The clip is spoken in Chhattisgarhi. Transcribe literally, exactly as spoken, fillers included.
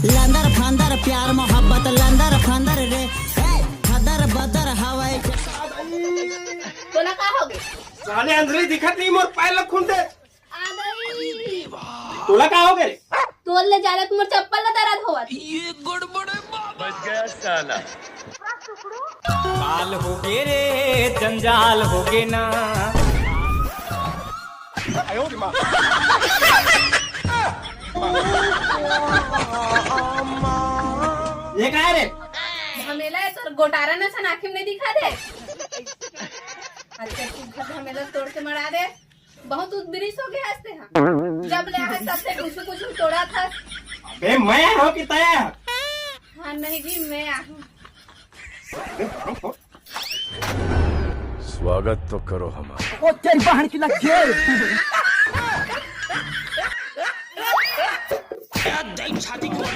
लंदर फंदर प्यार मोहब्बत लंदर फंदर रे, हे, फदर बदर हवाई। तोला का होगे? साले अंधरी दिखत नहीं, मोर पैर ला खून दे। आ गई। तोला का होगे? तोल ले जाले मोर चप्पल ला दर्द होवत। काल होगे रे, जंजाल होगे ना। ये काय रे? झमेला है तोर गोटारा न सन आँखी में नहीं दिखा दे। अच्छा तू घर झमेला तोड़ के मरा दे। बहुत उद्रिस हो गया हंसते हैं। जब ले आए तब से कुछ कुछ तोड़ा था। बे मैं हो कि तय? हाँ नहीं जी मैं आहूँ। स्वागत तो करो हमारा। ओ तेरी बहन की लग गई।